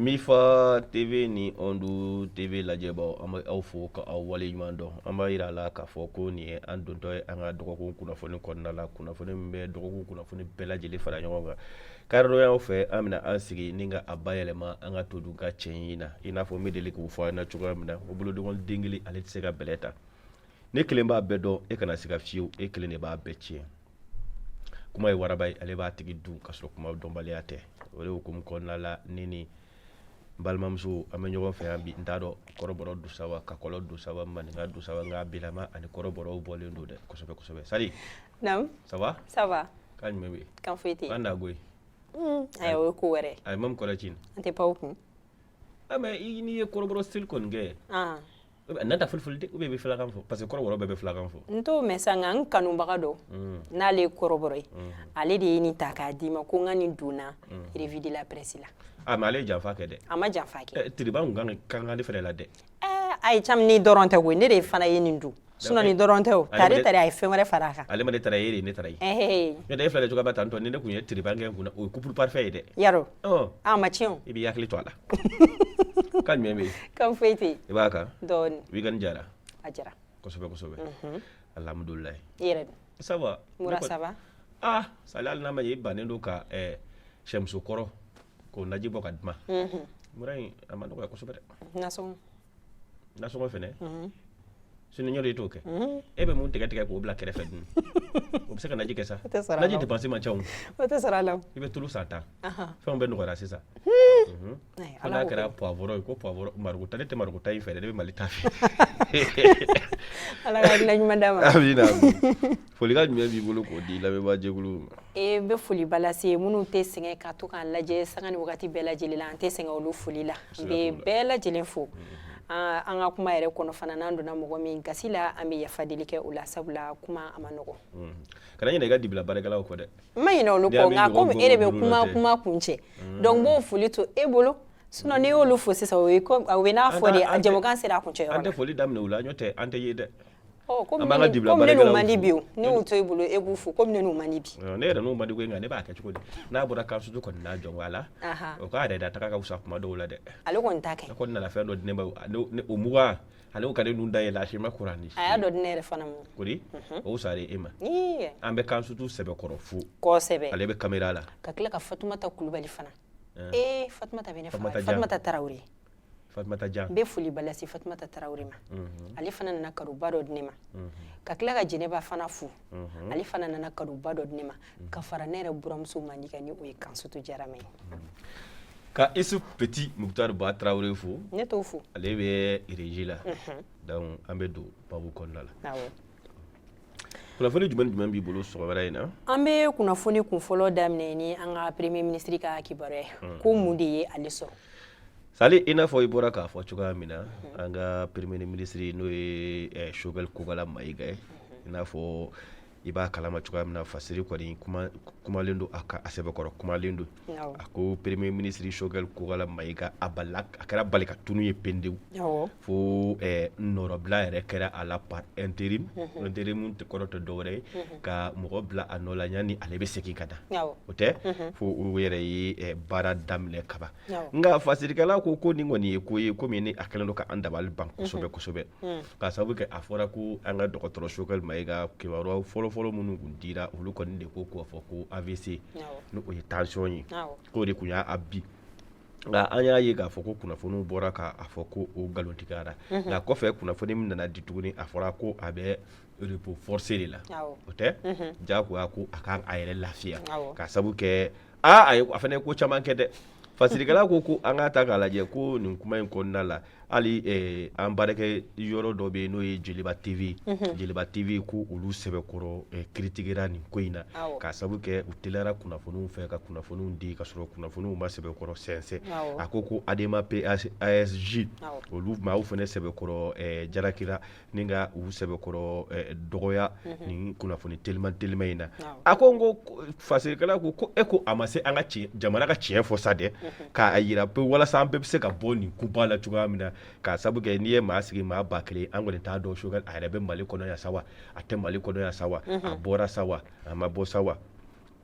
Mifa TV ni Ondu TV lajɛbaw, an bɛ aw fo ka aw waleɲuman dɔn. An b'a yira la k'a fɔ ko nin ye an dontɔ ye an ka dɔgɔkun kunnafoni kɔnɔna la, kunnafoni min bɛ dɔgɔkun kunnafoni bɛɛ lajɛlen fara ɲɔgɔn kan. Karidonyaw fɛ, an bɛna an sigi ni ka a bayɛlɛma an ka to dun ka cɛ in na. I n'a fɔ n bɛ deli k'o fɔ an na cogoya min na, o bolodengoden den kelen, ale tɛ se ka bɛlɛ ta. Ne kelen b'a bɛɛ dɔn, e kana siga fiyewu, e kelen de b'a bɛɛ tiɲɛ. Kuma ye waraba ye, ale b'a tigi dun ka sɔrɔ kuma dɔnbaliya tɛ. O de hukumu kɔnɔna la, ne ni n balimamuso, an bɛ ɲɔgɔn fɛ yan bi. N t'a dɔn kɔrɔbɔrɔ dusa wa, kakɔlɔ dusa wa, maninka dusa wa, nka bilama ani kɔrɔbɔrɔw bɔlen don dɛ, kosɛbɛ kosɛbɛ. Sali. Naam. Ça va? Ça va. K'a jumɛn bɛ yen? Kan foyi tɛ yen. An da goyi. Ayi, o ye ko wɛrɛ. Ayi, mamu kɔrɔ ci. An tɛ pan o kun. Ah, mais i n'i ye kɔrɔbɔrɔ seli kɔni kɛ, n'a ta foli de, ou bien i bɛ filakan fɔ? Parce que kɔrɔbɔrɔ bɛɛ bɛ filakan fɔ. N t'o mɛn sa, nka n kanubaga dɔ, n'ale ye kɔrɔbɔrɔ ye, ale de ye nin ta k'a d'i ma ko n ka nin donna revue de la presse la. Ah, mais ale ye janfa kɛ dɛ. A ma janfa kɛ. Tiriba kun kan ka ne fɛnɛ la dɛ. Ayi, cam ni dɔrɔn tɛ koyi, ne de fana ye nin dun. Sinon ni dɔrɔn tɛ o. Tare tare, a ye fɛn wɛrɛ fara a kan. Ale ma ne taara ye, e de ne taara ye. Ne tɛ e filɛ cogoya bɛ tan tɔ, ni ne kun ye tiriba kɛ n kunna, o ye couple parfait ye dɛ. Yarɔ. A ma tiɲɛ o. I b'i hakili to a la. Kan jumɛn bɛ yen? Kan foyi tɛ yen. I b'a kan? Dɔɔni. Weekend jara? A jara. Kosɛbɛ kosɛbɛ. Alhamdulilayi. I yɛrɛ dun? Ça va. Mura, ça va? Ah, Sali, hali n'a ma ɲɛ i bannen don ka sɛmuso kɔrɔ k'o naji bɔ ka di ma. Mura in a ma nɔgɔya kosɛbɛ dɛ. Nasɔngɔ. Nasɔngɔ fɛnɛ? Sinon ɲɔrɔ i t'o kɛ. E bɛ mun tigɛ tigɛ k'o bila kɛrɛfɛ dun? O bɛ se ka naji kɛ sa. O tɛ sɔrɔ a la. Naji dépense man ca o. O tɛ sɔrɔ a la o. I bɛ tulu san 10. Fɛnw bɛɛ nɔgɔyara sisan. Fo n'a kɛra poivron ye ko poivron marikuta, ne tɛ marikuta in fɛ dɛ, ne bɛ Mali ta fɛ. Ala ka hakilina ɲuman d'a ma. Amina. Folikan jumɛn b'i bolo k'o di lamɛnbaa jɛkulu ma? E, n bɛ foliba lase minnu tɛ sɛgɛn ka to k'an lajɛ sanga ni wagati bɛɛ lajɛlen la, an tɛ sɛgɛn olu foli la. N bɛ bɛɛ lajɛlen fo. An ka kuma yɛrɛ kɔnɔ fana, n'an donna mɔgɔ min gasi la, an bɛ yafa deli kɛ o la, sabula kuma a ma nɔgɔn. Kana ɲinɛ i ka dibila baarakɛlaw kɔ dɛ. N ma ɲinɛ olu kɔ, nka komi e de bɛ kuma kuma kun cɛ, donc n b'o foli to e bolo. Sinon n'i y'olu fo sisan, o ye o bɛ n'a fɔ de a jɛmukan sera a kuncɛ yɔrɔ la. An tɛ foli daminɛ u la, n'o tɛ an tɛ ye dɛ. Komi ne n'u man di bi o, ne y'u to i bolo e k'u fo, komi ne n'u man di bi. Ne yɛrɛ n'u man di koyi, nka ne b'a kɛ cogo di? N'a bɔra Kansutu kɔni n'a jɔn a la, o k'a yɛrɛ da taga ka fisa kuma dɔw la dɛ. Ale kɔni t'a kɛ. Ne kɔni nana fɛn dɔ di ne ma, o mugan, ale ko ka ne nun dayɛlɛ, a si ma kuran di. A y'a dɔ di ne yɛrɛ fana ma. Kori o fisayara e ma. An bɛ Kansutu sɛbɛkɔrɔ fo. Kosɛbɛ. Ale bɛ caméra la. Ka tila ka Fatumata Kulubali fana. Ee, Fatumata bɛ ne faga. Fatumata Tarawele. Fatumata Jan. N bɛ foliba lase Fatumata Tarawele ma. Ale fana nana kadoba dɔ di ne ma. Ka tila ka Jɛnɛba fana fo. Ale fana nana kadoba dɔ di ne ma. Ka fara ne yɛrɛ buramuso mandi kan, ni o ye Kansutu Jarama ye. Ka Isuf Petit Mukutari Ba Tarawele fo. Ne t'o fo. Ale bɛ régie la. Donc an bɛ don babu kɔnɔna la. Awɔ. Kunnafoni jumɛn jumɛn b'i bolo sɔgɔmada in na? An bɛ kunnafoni kunfɔlɔ daminɛ ni an ka premier ministre ka kibaruya ye. Ko mun de ye ale sɔrɔ? Sali, i n'a fɔ i bɔra k'a fɔ cogoya min na, an ka premier ministre, n'o ye Choguel Kokala Mayiga ye, i n'a fɔ i b'a kalama cogoya min na, fasiri kɔni kumalen don a kan, a sɛbɛkɔrɔ kumalen don. A ko premier ministre Choguel Kokala Mayiga, a balila, a kɛra bali ka tunu ye pendewu, fo nɔrɔbila yɛrɛ kɛra a la par intérim. Intérim kɔrɔ tɛ dɔwɛrɛ ye ka mɔgɔ bila a nɔ la yanni ale bɛ segin ka na. O tɛ fo o yɛrɛ ye baara daminɛ kaban. Nka fasirikɛla ko ko nin kɔni ye ko ye komi ni a kɛlen don ka an dabali ban kosɛbɛ kosɛbɛ, k'a sababu kɛ a fɔra ko an ka dɔgɔtɔrɔ Choguel Mayiga, kibaruya fɔlɔfɔlɔ minnu tun dira, olu kɔni de ko k'a fɔ ko AVC, n'o ye tension ye, k'o de tun y'a bi. Nka an y'a ye k'a fɔ ko kunnafoniw bɔra k'a fɔ ko o nkalontigiyara. Nka kɔfɛ, kunnafoni min nana di tuguni, a fɔra ko a bɛ repos forcé de la. O tɛ jagoya ko a kan a yɛrɛ lafiya, k'a sababu kɛ aa a fana ye ko caman kɛ dɛ. Fasirikɛla ko ko an k'a ta k'a lajɛ ko nin kuma in kɔnɔna la, hali an baarakɛ yɔrɔ dɔ bɛ yen, n'o ye Joliba TV. Joliba TV ko olu sɛbɛkɔrɔ critiquera nin ko in na, k'a sababu kɛ u teliyara kunnafoniw fɛ ka kunnafoniw di ka sɔrɔ kunnafoniw ma sɛbɛkɔrɔ sɛnsɛn. A ko ko ADEMA PASJ, olu maaw fana sɛbɛkɔrɔ jalakira ni ka u sɛbɛkɔrɔ dɔgɔya nin kunnafoni teliman teliman in na. A ko n ko fasirikɛla ko ko e ko a ma se an ka jamana ka tiɲɛ fɔ sa dɛ, k'a jira pewu, walasa an bɛɛ bɛ se ka bɔ nin koba la cogoya min na, k'a sababu kɛ n'i ye maa sigi maa 1000, an kɔni t'a dɔn Choguel a yɛrɛ bɛ Mali kɔnɔ yan sa wa, a tɛ Mali kɔnɔ yan sa wa, a bɔra sa wa, a ma bɔ sa wa.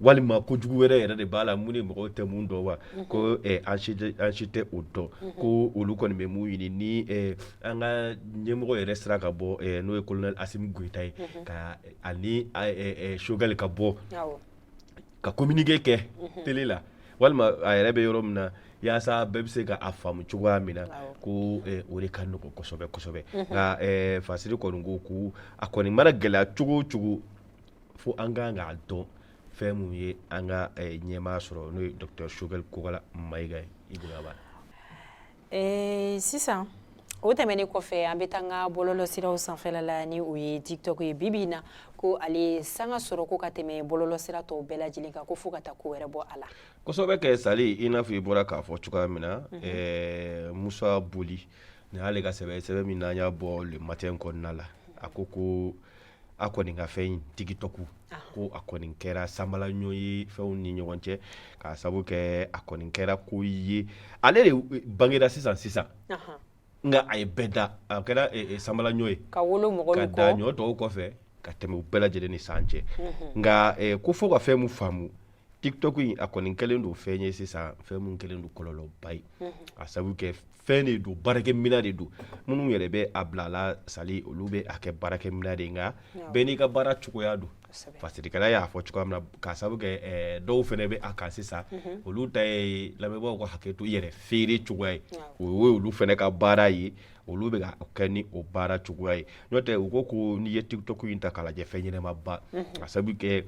Walima kojugu wɛrɛ yɛrɛ de b'a la mun ni mɔgɔw tɛ mun dɔn wa? Ko an si tɛ o dɔn. Ko olu kɔni bɛ mun ɲini, ni an ka ɲɛmɔgɔ yɛrɛ sera ka bɔ, n'o ye colonel Assimi Goïta ye, ka ani Choguel ka bɔ ka communiqué kɛ télé la, walima a yɛrɛ bɛ yɔrɔ min na, yaasa bɛɛ bɛ se ka a faamu cogoya min na, ko o de ka nɔgɔn kosɛbɛ kosɛbɛ. Nka Fasiri kɔni ko ko a kɔni mana gɛlɛya cogo o cogo, fo an ka kan k'a dɔn fɛn mun ye an ka ɲɛmaa sɔrɔ, n'o ye docteur Choguel Kokalla Maïga ye. I bonya b'a la. Sisan, o tɛmɛnen kɔfɛ, an bɛ taa an ka bɔlɔlɔsiraw sanfɛla la, ni o ye TikTok ye. Bi bi in na, ko ale ye sanga sɔrɔ ko ka tɛmɛ bɔlɔlɔsira tɔw bɛɛ lajɛlen kan, ko fo ka taa ko wɛrɛ bɔ a la. Kosɛbɛ kɛ Sali, i n'a fɔ i bɔra k'a fɔ cogoya min na, Musa Boli, nin y'ale ka sɛbɛn, sɛbɛn min n'an y'a bɔ Le Matin kɔnɔna la. A ko ko a kɔni ka fɛn TikTok, ko a kɔni kɛra sanbalaɲɔ ye fɛnw ni ɲɔgɔn cɛ, k'a sabu kɛ a kɔni kɛra ko ye. Ale de bangera sisan sisan, nka a ye bɛɛ da, a kɛra sanbalaɲɔ ye ka wolo mɔgɔ ka da ɲɔ tɔw kɔfɛ ka tɛmɛ u bɛɛ lajɛlen ni san cɛ. Nka ko fo ka fɛn mun faamu, TikTok in, a kɔni kɛlen don fɛn ye sisan, fɛn mun kɛlen don kɔlɔlɔba ye, a sabu kɛ fɛn de don, baarakɛminɛn de don. Minnu yɛrɛ bɛ a bila la Sali, olu bɛ a kɛ baarakɛminɛn de, nka bɛɛ n'i ka baara cogoya don. Fasirikɛla y'a fɔ cogoya min na, k'a sabu kɛ dɔw fana bɛ a kan sisan, olu ta ye, lamɛnbaaw ka hakɛ to, yɛrɛ feere cogoya ye, o ye olu fana ka baara ye, olu bɛ ka kɛ ni o baara cogoya ye. N'o tɛ, u ko ko n'i ye TikTok in ta k'a lajɛ, fɛn ɲɛnamaba, a sabu kɛ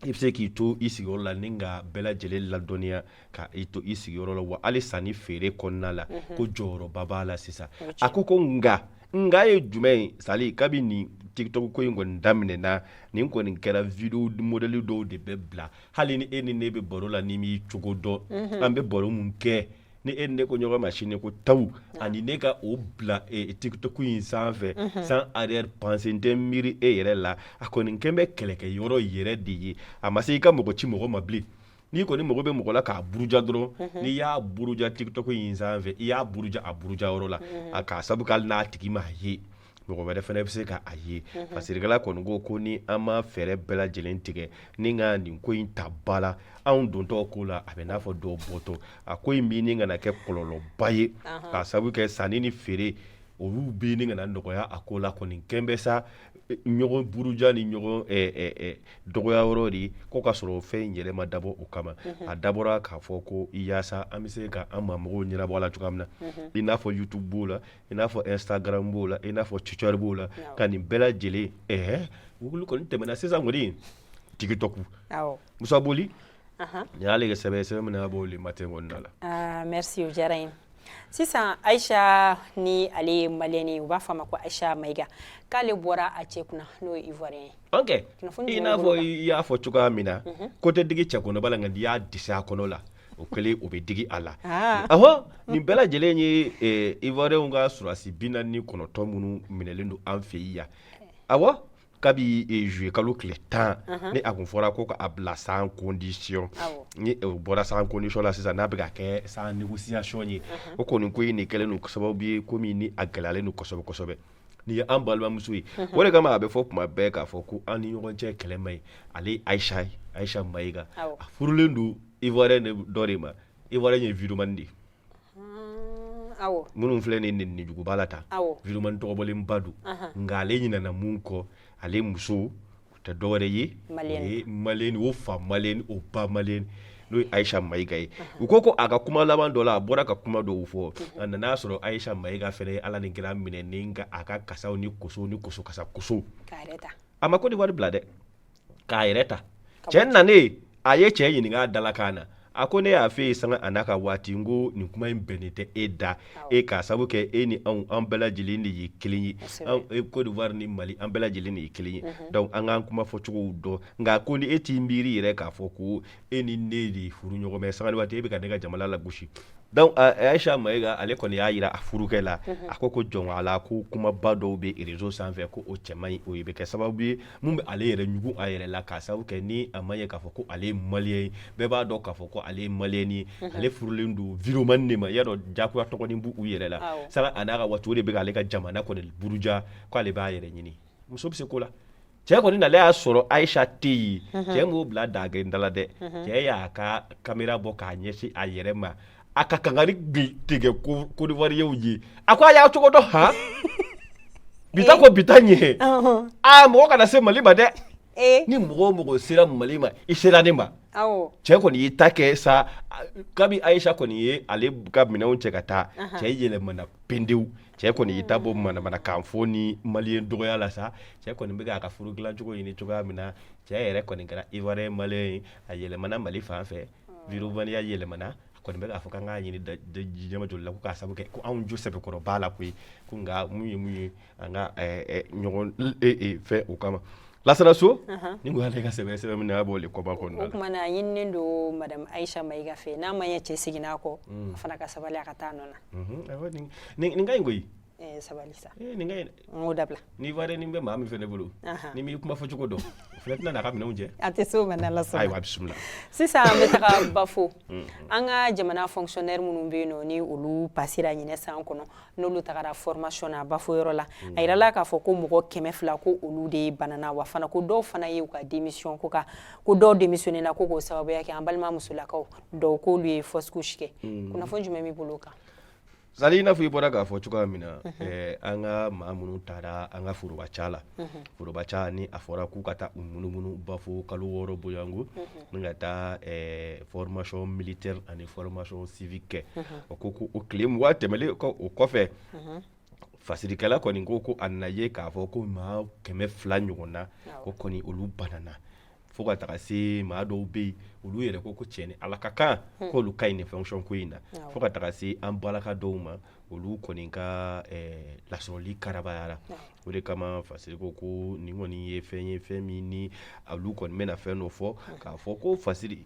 i bɛ se k'i to i sigiyɔrɔ la ni ka bɛɛ lajɛlen ladɔnniya ka i to i sigiyɔrɔ la, wa hali sanni feere kɔnɔna la, ko jɔyɔrɔba b'a la sisan. A ko ko nka ye jumɛn ye Sali? Kabi nin TikTok ko in kɔni daminɛna, nin kɔni kɛra vidéo modèle dɔw de bɛ bila. Hali ni e ni ne bɛ baro la, ni m'i cogo dɔn, an bɛ baro mun kɛ, ni e ni ne ko ɲɔgɔn ma sini ko taw, ani ne ka o bila TikTok in sanfɛ sans arrière pensée, n tɛ miiri e yɛrɛ la, a kɔni kɛn bɛ kɛlɛkɛ yɔrɔ yɛrɛ de ye. A ma se i ka mɔgɔ ci mɔgɔ ma bilen. N'i kɔni mago bɛ mɔgɔ la k'a buruja dɔrɔn, n'i y'a buruja TikTok in sanfɛ, i y'a buruja a buruja yɔrɔ la, a k'a sabu k'hali n'a tigi m'a ye, mɔgɔ wɛrɛ fana bɛ se ka a ye. Fasirikɛla kɔni ko ko ni an ma fɛɛrɛ bɛɛ lajɛlen tigɛ ni ka nin ko in ta ba la, anw dontɔ ko la, a bɛ n'a fɔ dɔw bɔtɔ, a ko in bɛ ni kana kɛ kɔlɔlɔba ye, k'a sabu kɛ sanni ni feere olu bɛ ni kana nɔgɔya a ko la. Kɔni kɛn bɛ sa ɲɔgɔn buruja ni ɲɔgɔn dɔgɔya yɔrɔ de ye, ko ka sɔrɔ fɛn in yɛrɛ ma dabɔ o kama. A dabɔra k'a fɔ ko yaasa an bɛ se ka an maamɔgɔw ɲɛnabɔ a la cogoya min na, i n'a fɔ YouTube b'o la, i n'a fɔ Instagram b'o la, i n'a fɔ Twitter b'o la, ka nin bɛɛ lajɛlen olu kɔni tɛmɛna sisan kɔni TikTok. Musa Boli, nin y'ale ka sɛbɛn, sɛbɛn min y'a bɔ Le Matin kɔnɔna la. Merci, o diyara n ye. Sisan, Aïcha, ni ale ye malienne ye, u b'a fɔ a ma ko Aïcha Maïga, k'ale bɔra a cɛ kunna, n'o ye ivoirien ye. Ok, i n'a fɔ i y'a fɔ cogoya min na, ko tɛ digi cɛ kɔnɔba la, nka n'i y'a dɛsɛ a kɔnɔ la, o kɛlen o bɛ digi a la. Ɔhɔ, nin bɛɛ lajɛlen ye ivoirienw ka sɔrɔdasi 49 minnu minɛlen don an fɛ yan. Awɔ, kabi juillet kalo tile 10, ni a kun fɔra ko k'a bila sans condition, ni o bɔra sans condition la sisan, n'a bɛ ka kɛ sans négociation ye, o kɔni ko in de kɛlen don sababu ye komi ni a gɛlɛyalen don kosɛbɛ kosɛbɛ. Nin ye an balimamuso ye, o de kama a bɛ fɔ kuma bɛɛ k'a fɔ ko an ni ɲɔgɔn cɛ kɛlɛ man ɲi. Ale Aïcha, Aïcha Maïga, a furulen don ivoirien dɔ de ma. Ivoirien ye vidéoman de ye, minnu filɛ nin nenijuguba la tan, vidéoman tɔgɔbɔlenba don. Nka ale ɲinɛna mun kɔ, ale muso o tɛ dɔwɛrɛ ye, o ye malienne, o fa malienne, o ba malienne, n'o ye Aïcha Maïga ye. U ko ko a ka kuma laban dɔ la, a bɔra ka kuma dɔw fɔ, a nana sɔrɔ Aïcha Maïga fɛnɛ ye Ala ni kira minɛ ni ka a ka kasaw ni kosow ni koso kasa kosow, a ma Côte d'Ivoire bila dɛ, k'a yɛrɛ ta. Cɛ nanen, a ye cɛ ɲininka a dalakan na, a ko ne y'a f'e ye sanga a n'a ka waati, n ko nin kuma in bɛnnen tɛ e da, e k'a sabu kɛ e ni anw, an bɛɛ lajɛlen de ye kelen ye, Côte d'Ivoire ni Mali, an bɛɛ lajɛlen de ye kelen ye, donc an k'an kuma fɔcogow dɔn. Nka ko ni e t'i miiri yɛrɛ k'a fɔ ko e ni ne de ye furu ɲɔgɔn ma sanga ni waati, e bɛ ka ne ka jamana lagosi. Donc Aïcha Maïga, ale kɔni y'a jira a furukɛ la, a ko ko jɔn ala, ko kumaba dɔw bɛ réseau sanfɛ, ko o cɛ man ɲi, o bɛ kɛ sababu ye mun bɛ ale yɛrɛ ɲugun a yɛrɛ la, k'a sababu kɛ ni a ma ɲɛ k'a fɔ ko ale ye malien ye, bɛɛ b'a dɔn k'a fɔ ko ale ye malien ye, ale furulen don vidéoman de ma. I y'a dɔn, jagoya tɔgɔnin b'u yɛrɛ la, sanga a n'a ka waati, o de bɛ k'ale ka jamana kɔni buruja, k'ale b'a yɛrɛ ɲini. Muso bɛ se ko la. Cɛ kɔni nalen y'a sɔrɔ Ayisa tɛ yen. Cɛ m'o bila dagen da la dɛ. Cɛ y'a ka kamera bɔ k'a ɲɛsin a yɛrɛ ma, a ka kangari tigɛ Côte d'Ivoirienw ye. A ko a y'a cogo dɔn han, bi ta ko bi ta ɲɛ. Aa, mɔgɔ kana se Mali ma dɛ. Ni mɔgɔ o mɔgɔ sera Mali ma, i sera ne ma. Cɛ kɔni y'i ta kɛ sa. Kabi Ayisa kɔni ye ale ka minɛnw cɛ ka taa, cɛ yɛlɛmana pendewu. Cɛ kɔni y'i ta bɔ manamanakan fɔ ni malien dɔgɔya la sa. Cɛ kɔni bɛ k'a ka furu dilancogo ɲini cogoya min na, cɛ yɛrɛ kɔni kɛra Ivoirien malien ye, a yɛlɛmana Mali fan fɛ, vidéomaniya yɛlɛmana. A kɔni bɛ k'a fɔ k'an k'a ɲini jama joli la, ko k'a sabu kɛ ko anw jo sɛbɛkɔrɔ b'a la koyi, ko nka mun ye mun ye, an ka ɲɔgɔn fɛ o kama. Lasana So ni ko y'ale ka sɛbɛn sɛbɛn min na, a b'o le kɔba kɔnɔna la. O tuma na, a ɲininen don madame Ayisa Mayiga fɛ, n'a ma ɲɛ cɛ seginna a kɔ, a fana ka sabali, a ka taa a nɔ na. Nin ka ɲi koyi. Sabali sa. Nin ka ɲi. N k'o dabila. Ni Ivoirien bɛ maa min fɛnɛ bolo, ni m'i kuma fɔ cogo dɔn, o fana tɛna n'a ka minɛnw jɛ. A tɛ se o ma, n'Ala sɔnna. Ayiwa, bisimila. Sisan an bɛ taga Bafo. An ka jamana fonctionnaire minnu bɛ yen nɔ, ni olu pasera ɲinɛ san kɔnɔ, n'olu tagara formation na Bafo yɔrɔ la, a yirala k'a fɔ ko mɔgɔ 200, ko olu de banana wa fana, ko dɔw fana ye u ka démission, ko ka ko dɔw démissionné na, ko k'o sababuya kɛ an balima musolakaw dɔw k'olu ye fausse couche kɛ. Kunnafoni jumɛn b'i bolo o kan? Sali, i n'a fɔ i bɔra k'a fɔ cogoya min na, an ka maa minnu taara an ka foroba ca la, foroba ca ni a fɔra k'u ka taa u munumunu Bafo kalo 6 bonyango, ni ka taa formation militaire ani formation civique kɛ, o ko o tile 20 tɛmɛlen kɔ, o kɔfɛ, fasirikɛla kɔni ko a nana ye k'a fɔ ko maa 200 ɲɔgɔn na, ko kɔni olu banana, fo ka taga se maa dɔw bɛ yen, olu yɛrɛ ko cɛ ni Ala ka kan, k'olu ka ɲi nin fonction ko in na, fo ka taga se an balaka dɔw ma, olu kɔni ka lasɔrɔli karabayara. O de kama fasiri ko nin kɔni ye fɛn ye, fɛn min ni olu kɔni bɛna fɛn dɔ fɔ k'a fɔ ko fasiri,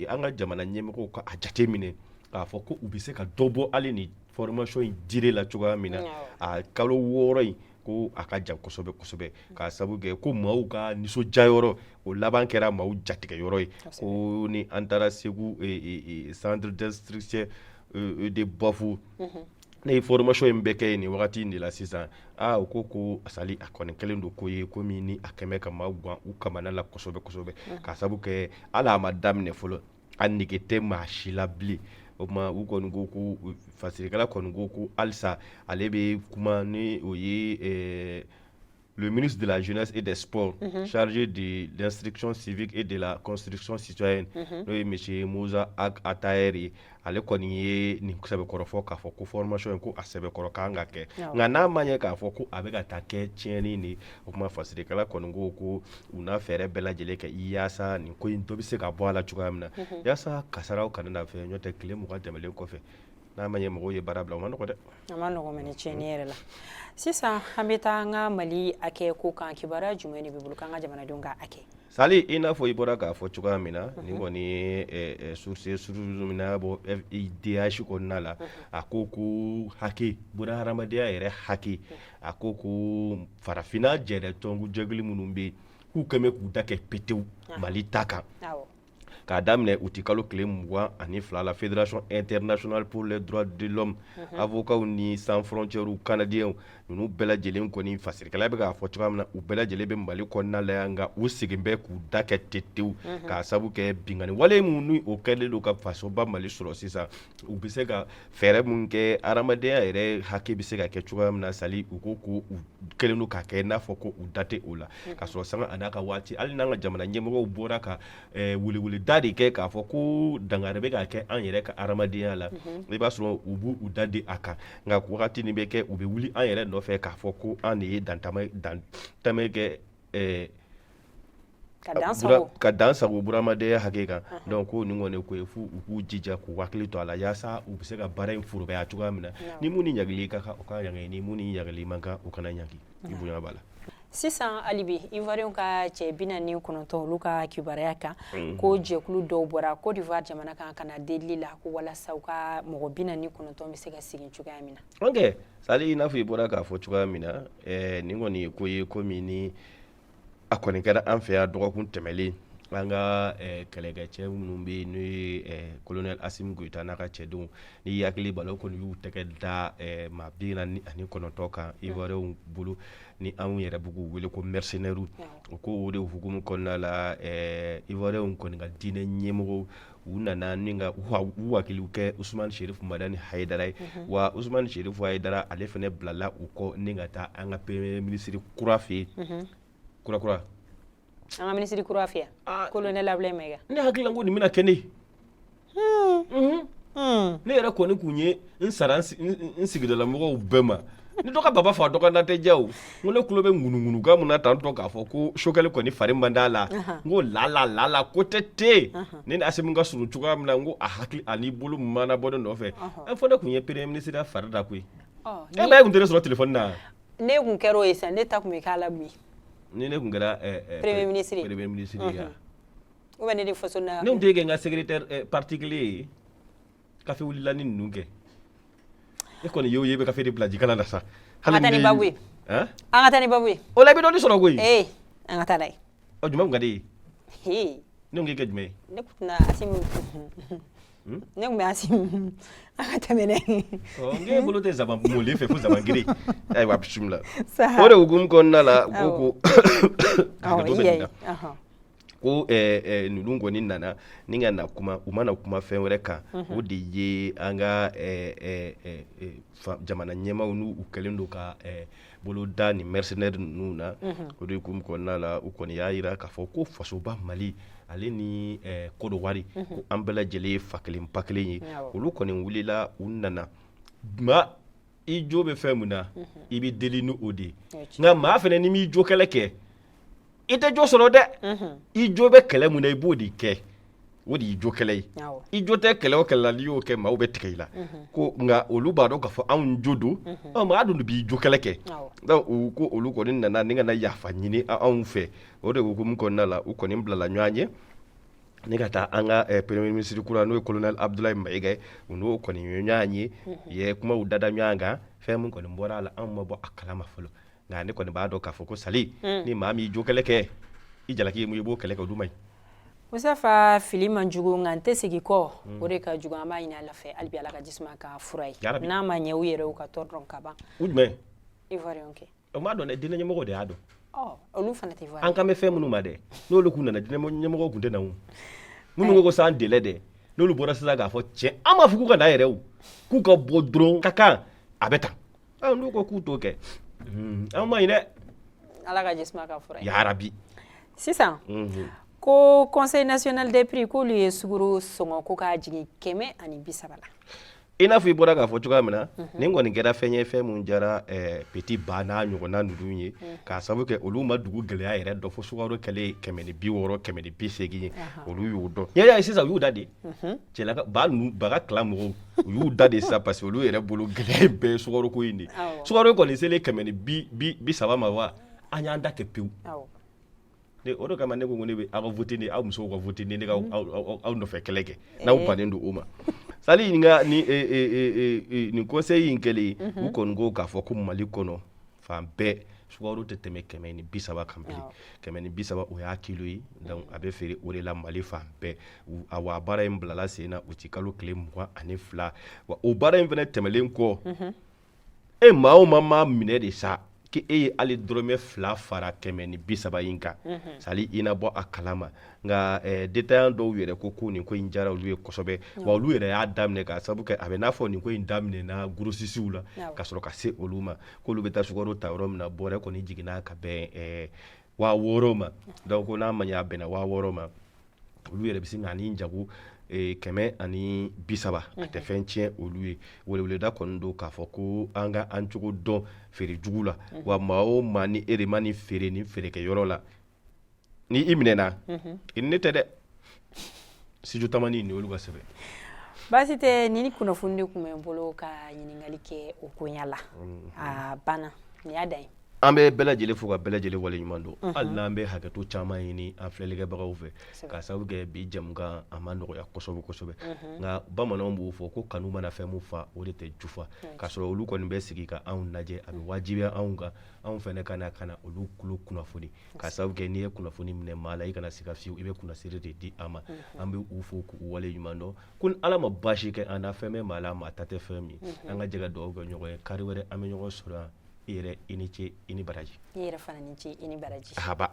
an ka jamana ɲɛmɔgɔw ka a jate minɛ k'a fɔ ko u bɛ se ka dɔ bɔ hali ni formation in durée la cogoya min na. A kalo 6 in, ko a ka jan kosɛbɛ kosɛbɛ, k'a sabu kɛ ko maaw ka nisɔndiya yɔrɔ, o laban kɛra maaw jatigɛ yɔrɔ ye. Ko ni an taara Segu centre d'instruction de Bafo, ne ye formation in bɛɛ kɛ yen nin wagati in de la sisan. Aa, u ko Sali, a kɔni kɛlen don ko ye ko min ni a kɛmɛ ka maaw gan u kamana la kosɛbɛ kosɛbɛ, k'a sabu kɛ hali a ma daminɛ fɔlɔ, a nege tɛ maa si la bilen. O tuma, u kɔni ko fasirikɛla kɔni ko halisa ale bɛ kuma ni o ye le ministre de la Jeunesse et des Sports, chargé de l'instruction civique et de la construction citoyenne, n'o ye monsieur Moussa Ag Attaher ye. Ale kɔni ye nin sɛbɛkɔrɔ fɔ k'a fɔ ko formation in, ko a sɛbɛkɔrɔ kan ka kɛ, nka n'a ma ɲɛ k'a fɔ ko a bɛ ka taa kɛ tiɲɛni de. O tuma, fasirikɛla kɔni ko u n'a fɛɛrɛ bɛɛ lajɛlen kɛ yaasa nin ko in dɔ bɛ se ka bɔ a la cogoya min na, yaasa kasaraw kana na fɛn. N'o tɛ, tile 20 tɛmɛnen kɔfɛ, n'a ma ɲɛ mɔgɔw ye baara bila, o ma nɔgɔ dɛ. A ma nɔgɔ mɛ tiɲɛni yɛrɛ la. Sisan an bɛ taa an ka Mali hakɛ ko kan. Kibaruya jumɛn de b'i bolo k'an ka jamanadenw ka hakɛ? Sali, i n'a fɔ i bɔra k'a fɔ cogoya min na, nin kɔni ye source source min n'a bɔ FIDH kɔnɔna la. A ko hakɛ buna hadamadenya yɛrɛ hakɛ, a ko farafinna jɛrɛ tɔnku jɛkulu minnu bɛ yen, k'u kɛmɛ k'u da kɛ petewu Mali ta kan. K'a daminɛ uti kalo tile 22 la, Fédération internationale pour les droits de l'homme, avocats ni sans frontières canadiens, ninnu bɛɛ lajɛlen kɔni, fasirikɛla bɛ k'a fɔ cogoya min na, u bɛɛ lajɛlen bɛ Mali kɔnɔna la yan, nka u segin bɛ k'u da kɛ tetewu, k'a sabu kɛ binkanni wale min ni o kɛlen don ka fasoba Mali sɔrɔ sisan. U bɛ se ka fɛɛrɛ min kɛ, hadamadenya yɛrɛ hakɛ bɛ se ka kɛ cogoya min na, Sali, u ko u kɛlen don k'a kɛ n'a fɔ ko u da tɛ o la, k'a sɔrɔ sanga a n'a ka waati, hali n'an ka jamana ɲɛmɔgɔw bɔra ka weleweleda de kɛ k'a fɔ ko dankari bɛ ka kɛ an yɛrɛ ka hadamadenya la, i b'a sɔrɔ u b'u u da di a kan, nka wagati nin bɛ kɛ, u bɛ wuli an yɛrɛ nɔfɛ k'a fɔ ko an de ye dantamɛ kɛ ka dan sago buramadenya hakɛ kan. Donc ko nin kɔni ko ye f'u u k'u jija k'u hakili to a la, yaasa u bɛ se ka baara in forobaya cogoya min na. Ni mun ni ɲangili ka kan, o ka ɲangi, ni mun ni ɲangili man kan, o kana ɲangi. I bonya b'a la. Sisan hali bi, Ivoirien ka cɛ 49, olu ka kibaruya kan, ko jɛkulu dɔw bɔra Côte d'Ivoire jamana kan ka na delili la, ko walasa u ka mɔgɔ 49 bɛ se ka segin cogoya min na. Ok Sali, i n'a fɔ i bɔra k'a fɔ cogoya min na, nin kɔni ye ko ye ko min ni a kɔni kɛra an fɛ yan dɔgɔkun tɛmɛlen. An ka kɛlɛkɛcɛ minnu bɛ yen, n'o ye colonel Assimi Goïta n'a ka cɛdenw, n'i hakili b'a la, o kɔni y'u tɛgɛ da maa 49 kan Ivoirienw bolo, ni anw yɛrɛ b'u k'u wele ko mercenaires. O ko o de hukumu kɔnɔna la, Ivoirienw kɔni ka diinɛ ɲɛmɔgɔw, u nana ni ka u wakiliw kɛ Usumani Cherif Madani Hayidara ye. Wa Usumani Cherif Hayidara, ale fana bilala u kɔ ni ka taa an ka premier ministre kura fɛ yen, kura kura. An ka minisiri kura fɛ yan, colonel Abdoulaye Maïga. Ne hakili la ko nin bɛna kɛ ne ye. Ne yɛrɛ kɔni kun ye n sara n sigidala mɔgɔw bɛɛ ma ni dɔ ka baba fa dɔ ka na tɛ diya o. N ko ne tulo bɛ ŋunuŋunukan mun na tantɔ k'a fɔ ko Choguel kɔni fari man d'a la, n ko la la la la ko tɛ ten. Ne ni Assimi ka surun cogoya min na, n ko a hakili ani bolo mana bɔ ne nɔfɛ. Fo ne kun ye premier ministre fari da koyi. E ba, e kun tɛ ne sɔrɔ téléphone na. Ne kun kɛra o ye sisan, ne ta kun bɛ k'a la bi. Ni ne kun kɛra premier ministre. Premier ministre ye, ou bien ne de faso na. Ne kun tɛ kɛ n ka secrétaire particulier ye, kafe wulila ni ninnu kɛ. E kɔni ye o ye, i bɛ kafe de bila jikala la sa. An ka taa ni babu ye. An ka taa ni babu ye. O la, i bɛ dɔɔnin sɔrɔ koyi. Ee, an ka taa n'a ye. Ɔ, jumɛn kun ka di e ye? Ne kun k'e kɛ jumɛn ye? Ne kun tɛna Assimi, ne kun bɛ Assimi. An ka tɛmɛ n'a ye. Ɔ, n k'e bolo tɛ zaban mɔlen fɛ fo zaban gere. Ayiwa, bisimila. O de hukumu kɔnɔna la, ko hakɛto bɛ nin na, ko ninnu kɔni nana ni ka na kuma. U mana kuma fɛn wɛrɛ kan, o de ye an ka jamana ɲɛmaaw n'u kɛlen don ka bolo da ni mercenaires ninnu na. O de hukumu kɔnɔna la, u kɔni y'a jira k'a fɔ ko fasoba Mali, ale ni Côte d'Ivoire, ko an bɛɛ lajɛlen ye fa kelen ba kelen ye. Olu kɔni wulila, u nana. Maa i jo bɛ fɛn min na, i bɛ deli ni o de ye. Nka maa fana, ni m'i jo kɛlɛ kɛ, i tɛ jo sɔrɔ dɛ. I jo bɛ kɛlɛ mun na, i b'o de kɛ, o de y'i jo kɛlɛ ye. I jo tɛ kɛlɛ o kɛlɛ la, n'i y'o kɛ, maaw bɛ tigɛ i la. Ko nka olu b'a dɔn k'a fɔ anw jo don. Ɔ, maa dun b'i jo kɛlɛ kɛ. Donc u ko olu kɔni nana ni ka na yafa ɲini anw fɛ. O de hukumu kɔnɔna la, u kɔni bilala ɲɔgɔn ɲɛ ni ka taa an ka premier ministre kura, n'o ye colonel Abdoulaye Maïga ye. U n'o kɔni ye ɲɔgɔn ye, u ye kumaw dada ɲɔgɔn kan. Fɛn min kɔni bɔra a la, anw ma bɔ a kalama fɔlɔ. Nka ne kɔni b'a dɔn k'a fɔ ko sali ni maa min y'i jo kɛlɛ kɛ, i jalaki ye mun ye, i b'o kɛlɛ kɛ, o dun man ɲi. Musafa, fili man jugu, nka n tɛ segin kɔ, o de ka jugu. An b'a ɲini Ala fɛ hali bi, Ala ka jisuma ka fura ye. N'a ma ɲɛ, u yɛrɛ u ka tɔɔrɔ dɔn ka ban. U jumɛn? Ivoirien kɛ. O m'a dɔn dɛ, diinɛ ɲɛmɔgɔw de y'a dɔn. Olu fana tɛ Ivoirien. An kan bɛ fɛn minnu ma dɛ, n'olu kun nana, diinɛ ɲɛmɔgɔw kun tɛ na o. Minnu ko sans délai dɛ, n'olu bɔra sisan k'a fɔ tiɲɛ, an m'a fɔ k'u ka na yɛrɛ o, k'u ka bɔ dɔrɔn ka kan a bɛ tan. N'u ko k'u t'o kɛ, an ma ɲi dɛ. Ala ka jisuma ka fura ye. Yarabi. Sisan ko Conseil national des prix, k'olu ye sukaro sɔngɔ ko k'a jigin 130 la. I n'a fɔ i bɔra k'a fɔ cogoya min na, nin kɔni kɛra fɛn ye, fɛn mun diyara Petit Ba n'a ɲɔgɔnna ninnu ye, k'a sababu kɛ olu ma dugu gɛlɛya yɛrɛ dɔn fo sukaro kɛlen 160, 180 ye. Olu y'o dɔn. Y'a ye sisan, u y'u da de cɛlaka ba ninnu, ba ka kila mɔgɔw, u y'u da de sisan, parce que olu yɛrɛ bolo, gɛlɛya in bɛɛ ye sukaro ko in de. Sukaro kɔni selen 130 ma, wa an y'an da kɛ pewu. O de kama ne ko ne bɛ aw ka voter, ni aw musow ka voter, ni ne ka aw nɔfɛ kɛlɛ kɛ n'aw bannen don o ma. Sali nin ka ni nin conseil in kɛlen, u kɔni ko k'a fɔ ko Mali kɔnɔ fan bɛɛ, sukaro tɛ tɛmɛ 130 kan bilen. 130, o y'a kilo ye. Donc a bɛ feere o de la Mali fan bɛɛ. Wa baara in bilala sen na uti kalo tile 22. Wa o baara in fana tɛmɛlen kɔ, e maa o maa maa minɛ de sa k'e ye hali dɔrɔmɛ 2 fara 130 in kan, sali i na bɔ a kalama. Nka détaillant dɔw yɛrɛ ko nin ko in diyara olu ye kosɛbɛ. Wa olu yɛrɛ y'a daminɛ, k'a sababu kɛ a bɛ n'a fɔ nin ko in daminɛna grossistes la ka sɔrɔ ka se olu ma, k'olu bɛ taa sukaro ta yɔrɔ min na, bɔrɛ kɔni jiginna ka bɛn 6000 ma. Donc ko n'a ma ɲɛ a bɛnna 6000 ma, olu yɛrɛ bɛ se ka ni jago 130, a tɛ fɛn tiɲɛ olu ye. Weleweleda kɔni don k'a fɔ ko an ka an cogo dɔn feere jugu la. Wa maa o maa ni e de ma nin feere nin feerekɛyɔrɔ la, ni i minɛna, i ni ne tɛ dɛ. Studio Tamani nin olu ka sɛbɛn. Baasi tɛ. Ni kunnafoni de tun bɛ n bolo ka ɲininkali kɛ o koɲa la, a banna, nin y'a dan ye. An bɛ bɛɛ lajɛlen fo ka bɛɛ lajɛlen waleɲuman dɔn. Hali n'an bɛ hakɛto caman ɲini an filɛlikɛbagaw fɛ, k'a sababu kɛ bi jɛmukan a ma nɔgɔya kosɛbɛ kosɛbɛ, nka bamananw b'o fɔ ko kanu mana fɛn min fa, o de tɛ jufa. K'a sɔrɔ olu kɔni bɛ sigi ka anw lajɛ, a bɛ wajibiya anw kan, anw fana ka na ka na olu tulo kunnafoni, k'a sababu kɛ n'i ye kunnafoni minɛ maa la, i kana siga fiyewu, i bɛ kunnasiri de di a ma. An bɛ u fo k'u waleɲuman dɔn. Ko ni Ala ma baasi kɛ an na, fɛn bɛ maa la maa ta tɛ fɛn min, an ka jɛ ka dugawu kɛ ɲɔgɔn ye. Kari wɛrɛ an bɛ ɲɔgɔn sɔrɔ yan. I yɛrɛ i ni ce, i ni baraji. I yɛrɛ fana ni ce, i ni baraji. Haba.